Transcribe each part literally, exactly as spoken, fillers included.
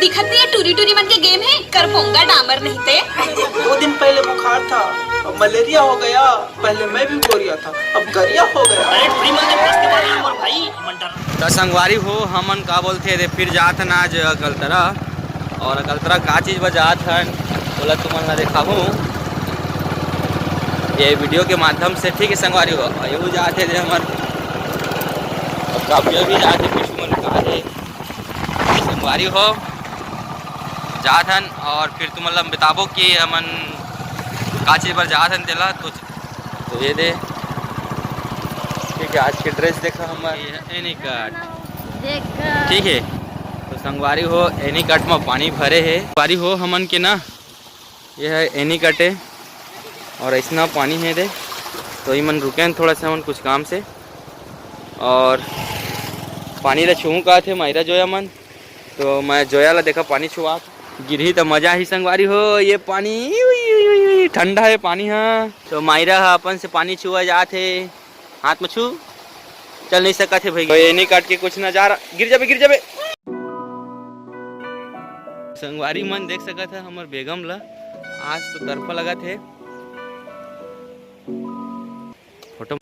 दिखत नहीं है, टूरी टूरी मन के गेम है, कर पोंगा डामर नहीं ते। दो दिन पहले बुखार था, अब मलेरिया हो गया। पहले मैं भी गोरिया था, अब गरिया हो गया। अरे टूरी मन के बस के बात नहीं मोर भाई, मन डर। त संगवारी हो, हमन का बोलथे रे, फिर जात हन आज अकलतरा, और अकलतरा का चीज बर जात हन, बोला तुमन ला देखाहूँ ये वीडियो के माध्यम से, ठीक है संगवारी हो। और ये जात हे जे हमर, अब काफी भी जात हे, कुछ मन का हे संगवारी हो, जात हन और फिर तुमन ला बताबो कि हमन का चीज बर जात हन तेला। तो, तो ये दे, ठीक है, आज के ड्रेस देखा हमर, ये है एनी कट, देख। ठीक है, तो संगवारी हो, एनी कट में पानी भरे है संगवारी हो हमन के ना, ये है एनी कट है और ऐसना पानी है दे, तो ये मन रुके हैं थोड़ा सा हमन कुछ काम से और पानी ला छुहूँ का थे मायरा जोया मन, तो मैं जोया ला देखा पानी छुआ गिरही त मजा ही संगवारी हो। ये पानी उई, उई, उई, उई, ठंडा है पानी हा। तो मायरा हा अपन से पानी छुआ जात हे, हाथ में छू, चल नहीं सकत हे भाई, ये नहीं काट के कुछ नजारा, गिर जाबे, गिर जाबे। संगवारी मन देख सकत है हमर बेगम ला, आज तो तरफा लगत हे। फोटो।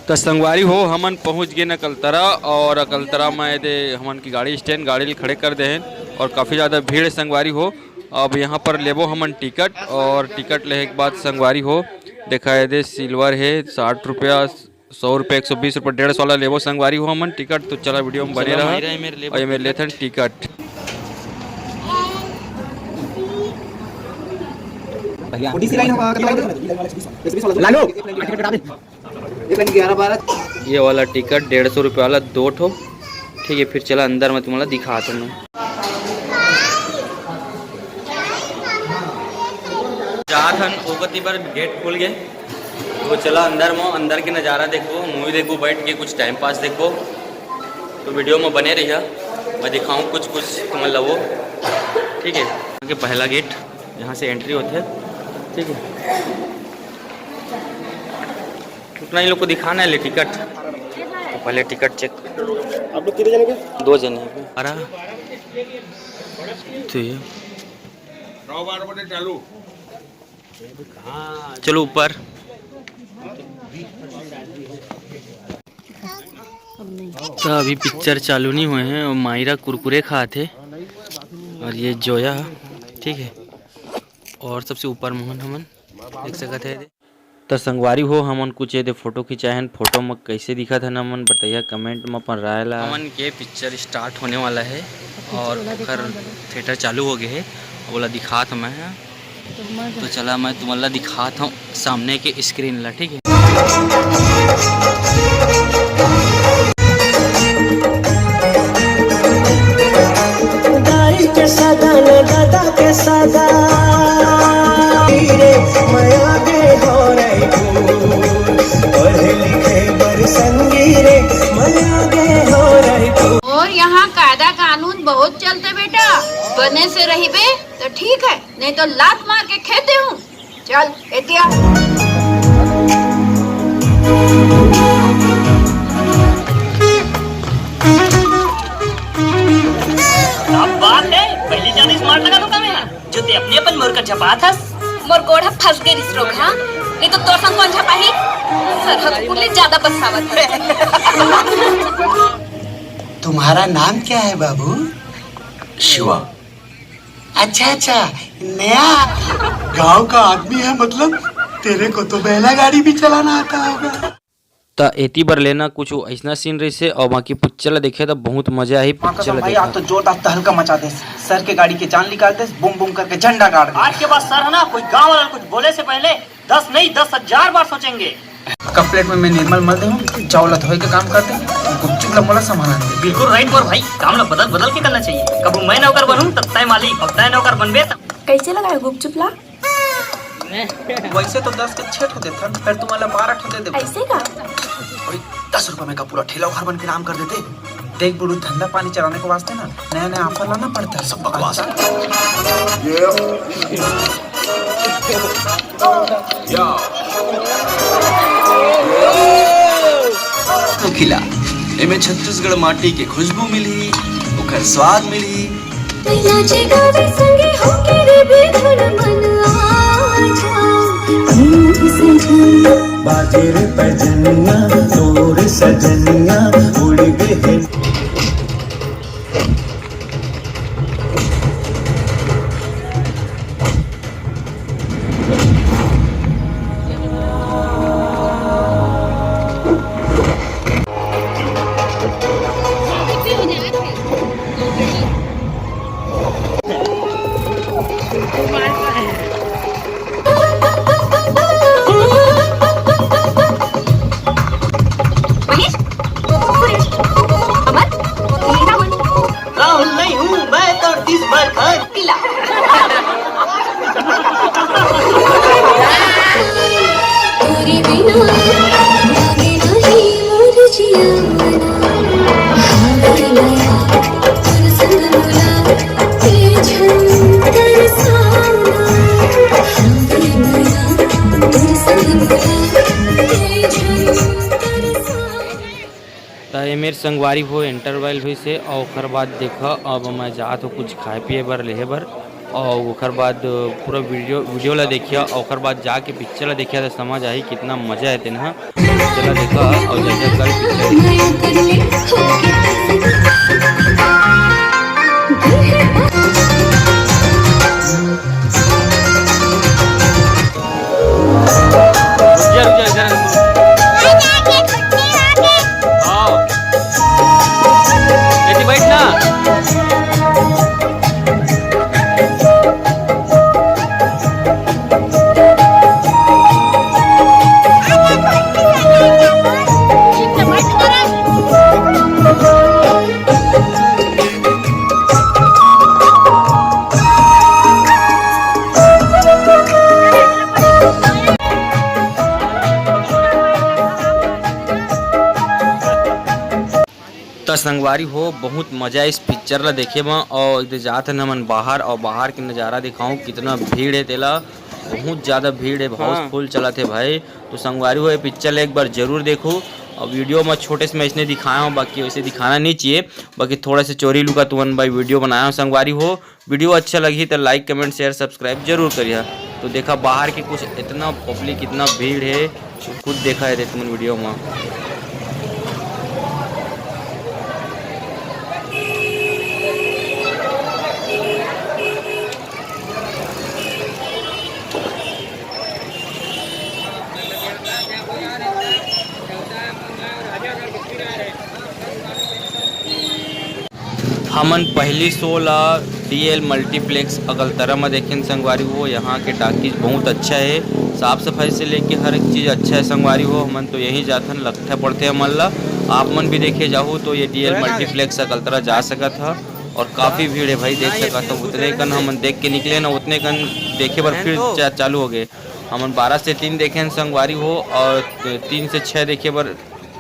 त संगवारी हो, हमन पहुंच गेन अकलतरा और अकलतरा में एदे हमन की गाड़ी स्टैंड, गाड़ी ल खड़े कर दे हैं और काफ़ी ज़्यादा भीड़ है संगवारी हो। अब यहाँ पर लेबो हमन टिकट और टिकट लेहे के बाद संगवारी हो, देखा एदे सिल्वर है साठ रुपया, सौ रुपये, एक सौ बीस रुपये, डेढ़ सौ वाला लेबो संगवारी हो हमन टिकट। तो चला वीडियो में बने रहा। और ये मेरे लेथन टिकट। भैया, छोटी सी लाइन होगा, कितना लाइन? लालू, टिकट कटा दे। एक लाइन ग्यारह बारह। ये वाला टिकट डेढ़ सौ रुपये वाला दो ठो, ठीक है। फिर चला अंदर में तुम्हारा दिखा तुम्हें। जात हन ओगती पर गेट खुल गए, तो चला अंदर में, अंदर के नज़ारा देखो, मूवी देखो, बैठ के कुछ टाइम पास देखो। तो वीडियो में बने रहिया, मैं दिखाऊँ कुछ कुछ तुमन ला वो, ठीक है। यहाँ के पहला गेट, यहाँ से एंट्री होते है, ठीक है। उतना ही लोग को दिखाना है ले टिकट, तो पहले टिकट चेक। आप लोग कितने जने के? दो जने हैं। अरे तो ये चालू। चलो ऊपर। तो अभी पिक्चर चालू नहीं हुए हैं और मायरा कुरकुरे खात हे और ये जोया, ठीक है। और सबसे ऊपर मोहन हमन देख सकत है। त संगवारी हो, हमन कुछ एदे फोटो खिंचाए हन। फोटो में कैसे दिखत हन हमन, बताइया कमेंट में अपन राय ला। हमन के पिक्चर स्टार्ट होने वाला है और ओकर थिएटर चालू हो गए है। ओला दिखात मैं ह। तो चला मैं तुमन ला दिखात हूँ सामने के स्क्रीन ला, ठीक है। दाई के सगा न दादा के सगा रे, मया गे हो रही पढ़े लिखे बर संगी रे, मया गे हो रही। और यहाँ कायदा कानून बहुत चलते बेटा, बने से रहिबे तो ठीक है, नहीं तो लात मार के खेते हूँ। चल एतिया। क्या बात है, पहली जान स्मार्ट लगा तो कम है। जो ते अपने अपन मोर कर झपात हस। मोर गोड़ ह फंस गे रिस रोग हा, नहीं तो तोर संग कौन झपाही? सरहद कुकुर ले ज्यादा पछतावत हस। तुम्हारा नाम क्या है बाबू? शिवा। अच्छा अच्छा, नया गांव का आदमी है, मतलब तेरे को तो बैला गाड़ी भी चलाना आता होगा। त एती बर लेना कुछ ऐसना सीन रहिसे, और बाकी पिक्चर ला देखे त बहुत मजा आही। माँ पिक्चर कसम ला भाई, देखा। आज तो जोरदार तहलका मचा देस। सर के गाड़ी के जान निकाल देस, बूम बूम करके झंडा गाड़ दे। आज के बाद सर है ना, कोई गाँव वाला कुछ बोले से पहले दस नहीं, दस हजार बार सोचेंगे। कप प्लेट में मैं निर्मल मल दे हूँ, चावल ला धोए के काम कर दे, गुपचुप ला मोला संभालन दे। बिल्कुल राइट मोर भाई, काम ला बदल बदल के करना चाहिए। कबू मैं नौकर बनूँ तब तय मालिक, अब तय नौकर बनबे तब। कैसे लगाए गुपचुप ला? वैसे तो दस के छह ठो देथन, फिर तुम्हारा बारह ठो दे देबो। ऐसे का? अरे, दस रुपए में का पूरा ठेला घर बन के नाम कर देते। देख बुढ़ू, धंधा पानी चलाने के वास्ते ना नया नया ऑफर लाना पड़ता है। सब बकवास। खिला, एमे छत्तीसगढ़ माटी के खुशबू मिलही, ओकर स्वाद मिलही। नाचे गावे संगे होके रे बेधुन मन आ जा। प्रेम सजन। बाजे रे पैजनिया, तोर सजनिया, उड़ गए। महेश, सुरेश, अमर, राहुल नहीं हूँ मैं तो, तीस बार घर। किला। तोरे बिना लागे नहीं मोर जिया मना। हावे नया तोर संग मुला, ते झन तरसाना। हावे नया तोर संग मुला, ते झन तरसाना। त ये मेर संगवारी हो, इंटरवल होइस हे, अउ ओखर बाद देखा, अब मैं जात हो कुछ खाए पिए बर, लेहे बर, अउ ओखर बाद पूरा वीडियो, वीडियो ला देखिया, अउ ओखर बाद जाके पिक्चर ला देखिया, त समझ आही कितना मजा आए तेन ह। चला देखा, अउ जय जयकार पिक्चर देखा। रुक जा, रुक जा, इधर आ। हाँ। बेटी, बैठ ना। त संगवारी हो, बहुत मजा आइस पिक्चर ला देखे म। अउ इधर जात हन हमन बाहर, अउ बाहर के नज़ारा दिखाऊं, कितना भीड़ हे तेला, बहुत ज़्यादा भीड़ हे, बहुत हाँ। फुल चलत हे भाई। तो संगवारी हो, ये पिक्चर ला एक बार जरूर देखो। अउ वीडियो म छोटे से मैं इसने दिखाया हूँ, बाकी वैसे दिखाना नहीं चाहिए, बाकी थोड़ा से चोरी लुका तुमन भाई वीडियो बनाया हूँ संगवारी हो। वीडियो अच्छा लगही त like, comment, share, subscribe जरूर करिहा। तो देखा बाहर के कुछ इतना पब्लिक, इतना भीड़ हे, तो खुद देखा हे तुमन वीडियो म। हमन पहली शो ला डीएल मल्टीप्लेक्स अगलतरा म देखेन संगवारी हो। यहाँ के टाकीज बहुत अच्छा हे, साफ सफाई से लेके हर एक चीज अच्छा हे संगवारी हो। हमन तो यहीं जाथन, लगथे पड़थे हमन ला। आप मन भी देखे जाहू तो ये डीएल मल्टीप्लेक्स अगलतरा जा सकत ह। और काफी भीड़ हे भाई, देख सकत हो, उतने कन हमन देख के निकले ना, उतने कन देखे बर फिर चा-, चालू हो गए। हमन बारह से तीन देखे हन संगवारी हो, और तीन से छह देखे बर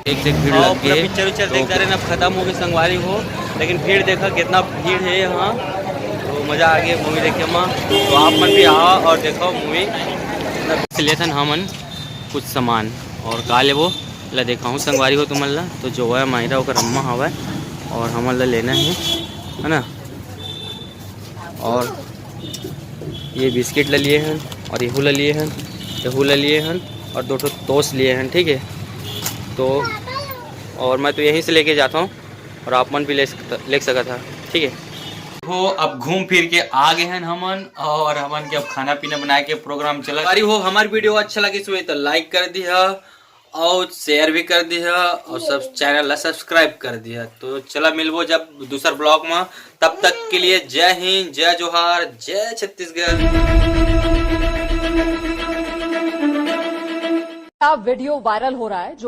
एक से एक भीड़ लग गे। पिक्चर उच्चर तो देखता रहे ना, खत्म हो गए संगवारी हो, लेकिन भीड़ देखा कितना भीड़ हे यहाँ, तो मजा आ गया मूवी देखे में। तो आप मन भी आवा और देखो मूवी। लेथन हमन कुछ सामान और का लेबो ला देखाऊँ संगवारी हो तुमन ला। तो जो है मायरा ओकर अम्मा हवय और हमन ला लेना हे, है ना। और ये बिस्किट ला लिए हन और एहू ला लिए हन, एहू ला लिए हन और दो ठो टोस्ट लिए हन, ठीक है। तो और मैं तो यहीं से लेके जाता हूँ और आप मन भी ले सकत, ले सकत हा, ठीक है। हो, अब घूम फिर के आ गए हन हमन और हमन के अब खाना पीना बनाए के प्रोग्राम चला। अरे हो, हमार वीडियो अच्छा लगिस होही तो लाइक कर दिहा और शेयर भी कर दिहा और सब चैनल ला सब्सक्राइब कर दिहा। तो चला मिलबो जब दूसर ब्लॉग में, तब तक के लिए जय हिंद, जय जोहार, जय छत्तीसगढ़। अब वीडियो वायरल हो रहा है जो